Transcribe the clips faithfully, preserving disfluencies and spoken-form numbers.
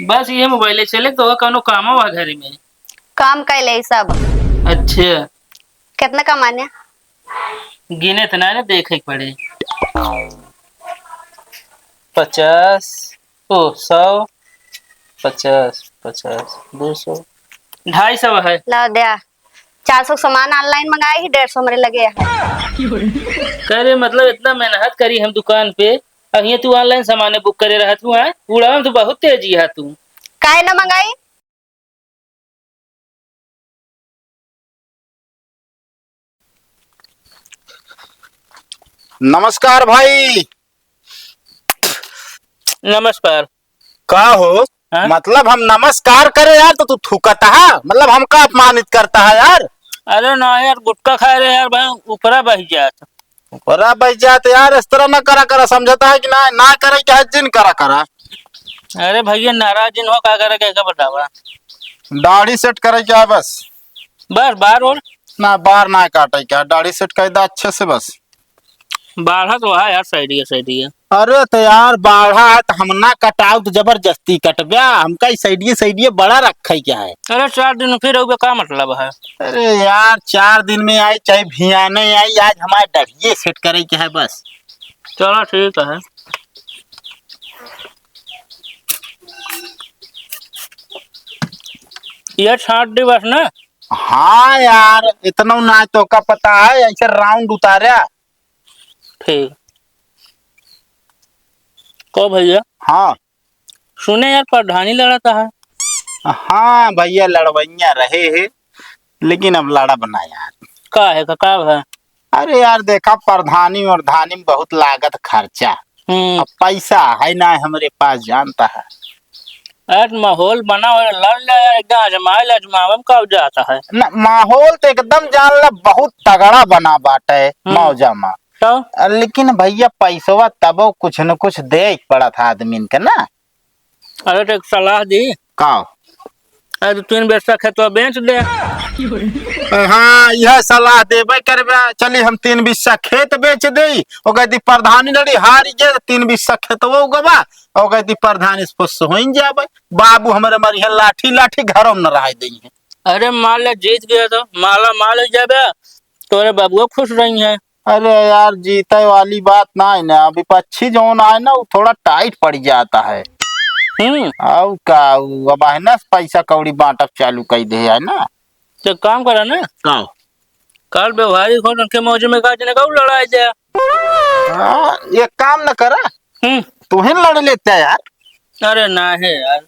बस ये मोबाइल चले तो कौनो काम हुआ घर में? काम कैले सब। अच्छा। कितना कमाने? गिने तो ना, ना देखे के पड़े। पचास, ओ, सौ, पचास, पचास, दो सौ, ढाई सौ है। ला द्या। चार सौ सामान online मंगाए ही, डेढ़ सौ हमरे लगे है। करे मतलब इतना मेहनत करी हम दुकान पे, अब ये तू online सामान book करे रहत हूँ, हैं? उड़ान तो बहुत तेजी है तू। काहे न मंगाई? नमस्कार भाई। नमस्कार। का हो? हाँ? मतलब हम नमस्कार करे यार तो तू थूकत है, मतलब हमका अपमानित करता है यार। अरे ना यार, गुटखा खाए रहे यार भाई, ऊपरा बह जात। ऊपरा बह जात यार, इस तरह ना करा करा, समझता है कि ना, ना करे के है जिन करा करा। अरे भैया, नाराज जिन हो, का करे के, का बतावा? दाढ़ी set करे के है बस। बस, बार और? ना, बार ना काटे के है, दाढ़ी set कर दा अच्छे से बस। बाढ़ा तो है यार, side ये, side ये। अरे तो यार, बाढ़ा है तो हम ना कटाऊ तो जबरदस्ती कटब्या, हमका ई side ये, side ये बड़ा रखे के है। अरे चार दिन फिर रहुबे, का मतलब है? अरे यार, चार दिन में आई चाहे भियाने आई, आज हमारे दाढ़िये set करे के है बस। चलो ठीक है। ये छाट दे बस ना। हाँ यार, इतना ना तो का पता है, ऐसे round उतारा। ठीक। को भैया? हाँ। सुने यार, प्रधानी लड़त है। हाँ भैया, लड़वैया रहे है, लेकिन अब लड़ब ना यार। का है का, का है? अरे यार, देखा, प्रधानी वरधानी में बहुत लागत खर्चा। हम्म। अब पैसा है ना हमरे पास, जानता है। यार, माहौल बना हो, लड़ ले यार, एकदम आजमाए ले, आजमावे में का जाता है? ना, माहौल तो एकदम जान ले, बहुत तगड़ा बना बाटे हम्म। मौजा मा। तो? अ, लेकिन भैया, पैसवा तबो कुछ न कुछ दे पड़त है आदमीन के ना। अरे, तो एक सलाह दी। का? अरे, तो तीन बिस्सा खेतवा बेच दे। अ, हाँ, यह सलाह देबे करबे। चली, हम तीन बिस्सा खेत बेच देई, ओकर दी प्रधानी लड़ी, हारी जे तीन बिस्सा खेतवा उगबा, ओकर दी प्रधानी से पुस होइन जाबे। बाबू हमरे मरिहे लाठी लाठी, घरों में न रहाई देइहे। अरे, मान ले जीत गया तो माला माल हो जाबे, तोरे बाबुआ खुश रही है। अरे यार, जीते वाली बात ना है ना, विपक्षी जौन आए ना, वो थोड़ा tight पड़ जाता है। हम्म। और का, वो अब है ना, पैसा कौड़ी बांटब चालू कर दे है ना। तो काम करा ना। का? काल व्यवहारिक हो, उनके मौज में का जने का लड़ाई दे। हाँ, एक काम न करा। हम्म। तू ही लड़ लेते यार। अरे ना है यार।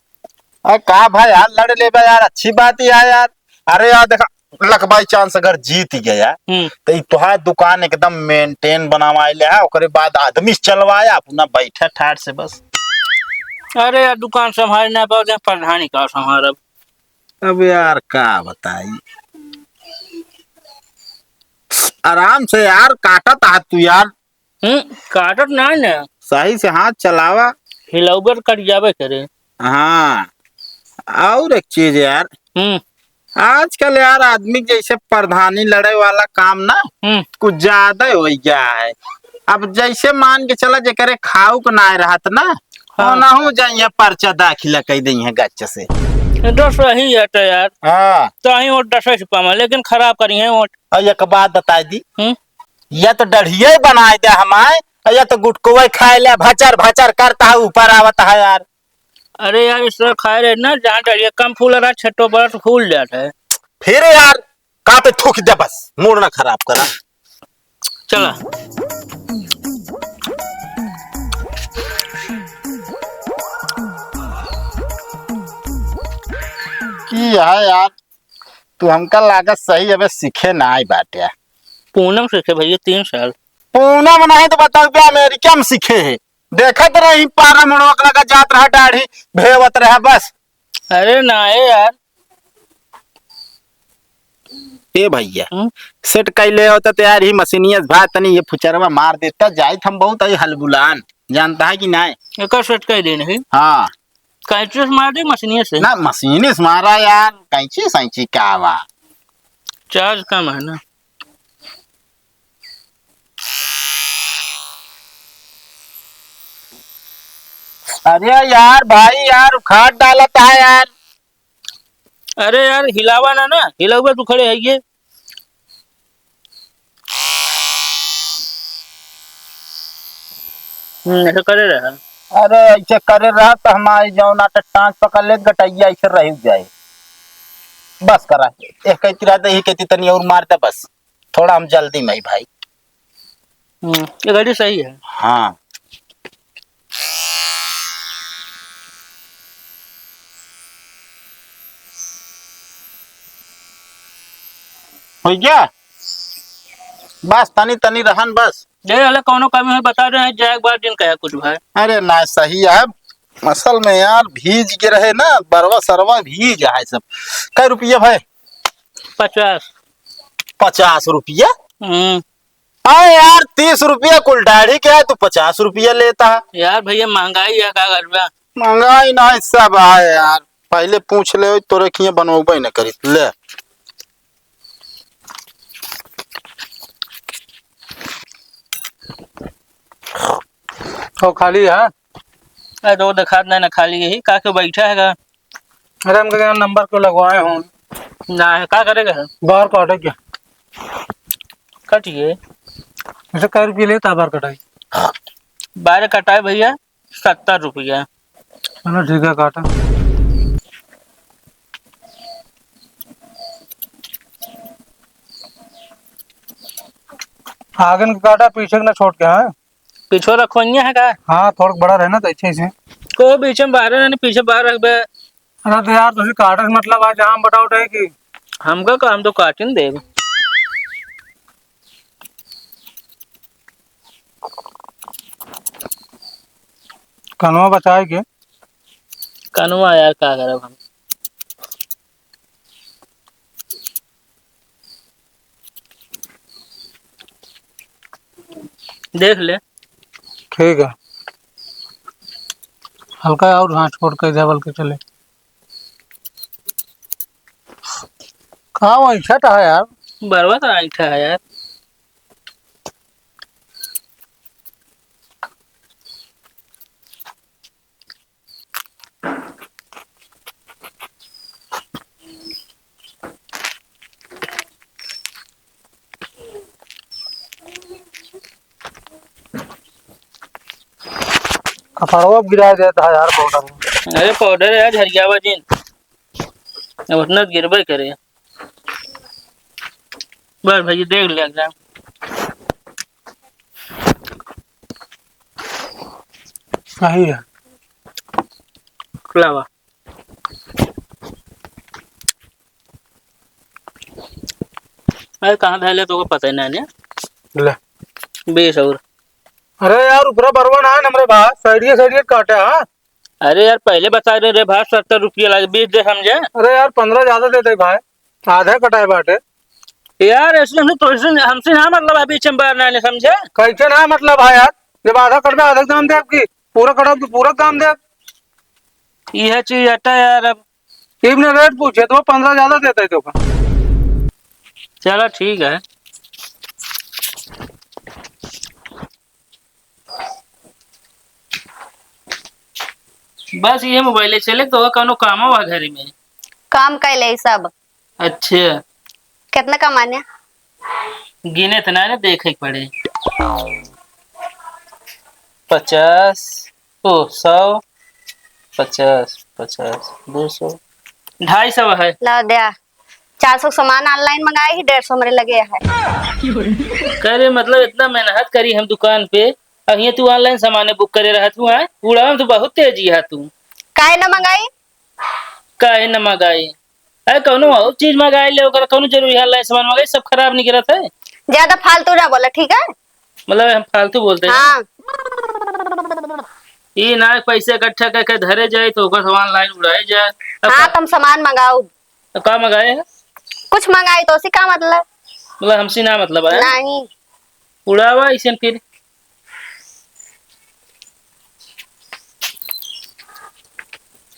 अरे का भाई यार, लड़ लेबे यार, अच्छी बात ही है यार। अरे यार, देखा, luck by chance अगर जीत गया, हम्म। तो ई तोहार दुकान एकदम maintain बनवाए ले, हाँ, ओकरे बाद आदमी से चलवाया, अपना बैठे ठाट से बस। अरे यार, दुकान संभाल ना पाओ, जहाँ प्रधानी का संभालब। अब यार, का बताई, आराम से यार, काटत हाथ तू यार। हम्म, काटत ना है ना। सही से हाथ चलावा। हिलौबर कट जाबे करे। हाँ, और एक चीज यार। हम्म। आजकल यार, आदमी के जैसे प्रधानी लड़े वाला काम ना, हम्म। कुछ ज्यादा हो गया है। अब जैसे मान के चला, जेकरे खाऊ के ना रहत ना, हाँ। ओनहु जाइए पर्चा दाखिला कर दी है गच्च से। ये तो सही है तो यार। हाँ। तो ही वो दस से पावा, लेकिन खराब करी है वोट। और एक बात बताई दी, हम्म? या तो डढ़िया ही बनाए दे हमारे, या तो गुटकुआ खाए ले, भचर भचर करता है, ऊपर आवता है यार। अरे यार, इस तरह खाए रहे ना, जहाँ डढ़िया कम फूल रहा, छट्टो बड़ा तो फूल जाता है। फिर यार, का पे थूक दे बस, मूड ना खराब करा। चला। की है यार, तू हमका लागत सही अबे सीखे ना आई बाटे। पूनम सीखे भैया, तीन साल। पूनम नहीं तो बताओ, क्या अमेरिका में सीखे है? देखत रही पारा मुड़वा लगा जात रहा, दाढ़ी भेवत रहा बस। अरे ना, ए यार। ए भैया, हम्म? सेट कैले होता तो यार, ही मशीनिया से भाई तनी ये फुचरवा मार देता, जाइत हम बहुत आई हलबुलान, जानता है कि नहीं? एकर सेट कर देने है। हाँ। कैंची से मार दे, मशीनिया से? ना, मशीनिया से मारा यार, कैंची सैंची का बा? चार्ज कम है ना। अरे यार भाई यार, उखाड़ डालत है यार। अरे यार, हिलावा ना, ना हिलावा, तू खड़े है ये। हम्म, ऐसे करे रहा। अरे, ऐसे करे रहा तो हमारे जौन आटा टांच पकड़ ले, गटैया ऐसे रह जाए। बस करा, एक कहती रहता, यही कहती तनी और मार दे बस। थोड़ा हम जल्दी में ही भाई। हम्म, ये घड़ी सही है। हाँ। हो गया? बस तनी तनी रहन बस। दे, अरे कौनो कमी है बता दे, जाए एक बार दिन कहे कुछ भाई। अरे ना, सही है। असल में यार, भीज के रहे ना, बरवा सरवा भीज है सब। कै रुपया भाई? पचास। पचास रुपया? हम्म। अरे यार, तीस रुपया कुल दाढ़ी के है, तू पचास रुपया लेता है। यार भैया, महंगाई है, का करबा? महंगाई ना, सब है यार। पहले पूछ ले, तोरे किए बनोबे न करी। ले। ओ, खाली है? अरे, तो देखात नहीं ना, खाली यही का के बैठा है का? अरे, हम कहे नंबर को लगवाए हो। ना है, का करेगा है? बार काटे क्या? कटिए। ऐसे कै रुपये लेता है बार कटाई? बार कटाए भैया, सत्तर रुपया। चलो ठीक है, काटा। आगे न काटा, पीछे न छोड़ के, हाँ? पीछे रखवइया है का? हाँ, थोड़ा बड़ा रहे ना, तो अच्छे से। को बीच में बाहर रहने, पीछे बाहर रखबे। अरे तो यार, तुझे काटे से मतलब आज आम बताओ, उठे कि हमका का, हम तो काटिन देब। कनवा बचाए के। कनवा यार, का करब हम? देख ले। ठीक है, हल्का और हाँ छोड़ के जा, बल्कि चले। का वो ऐसा था यार? बरवा तो ऐसा है यार। कपड़वा गिरा देता है यार पाउडर में। अरे पाउडर है यार, झरियावा जिन। अब उतना तो गिरबे करे। बस भैया देख ले एकदम। सही है। लावा। अरे कहाँ धैले तो पता ही नहीं है। ले। बीस और। अरे यार, ऊपरा बरवा ना है हमरे भाई, साइडिया साइडिया काटे, हाँ। अरे यार, पहले बता रहे रे भाई, सत्तर रुपया लागे, बीस दे समझे। अरे यार, पन्द्रह ज्यादा दे दे भाई, आधा कटाए बाटे। यार, ऐसे हमसे तो, ऐसे हमसे ना मतलब है, बीच में बार ना आने, समझे? कैसे ना मतलब है यार, जब आधा कटबे आधा दाम देब कि पूरा कटब तो पूरा दाम देब। यह चीज हटा यार, अब इबने रेट पूछे तो पन्द्रह ज्यादा देते तो का। चला ठीक है। बस ये मोबाइल चले तो कौनो काम हुआ घर में? काम कैले सब। अच्छा। कितना कमाने? गिने तो ना, ना देखे के पड़े। पचास, ओ, सौ, पचास, पचास, दो सौ, ढाई सौ है। ला द्या। चार सौ सामान online मंगाए ही, डेढ़ सौ हमरे लगे है। करे मतलब इतना मेहनत करी हम दुकान पे, अब ये तू online सामान book करे रहत हूँ, हैं? उड़ान तो बहुत तेजी है तू। काहे न मंगाई? काहे न मंगाई? अरे कौनो और चीज मंगाई ले, ओकर कौनो जरूरी है online सामान मंगाई, सब खराब निकलत है। ज्यादा फालतू ना बोला, ठीक है? मतलब हम फालतू बोलते हैं? हाँ। ई ना पैसे इकट्ठा करके धरे जाए तो ओकर सामान online उड़ाए जाए। अब हाँ, का, तुम सामान मंगाओ। तो का मंगाए है? कुछ मंगाई तो उसी का मतलब? मतलब हमसे ना मतलब है? नहीं। उड़ावा इसे फिर।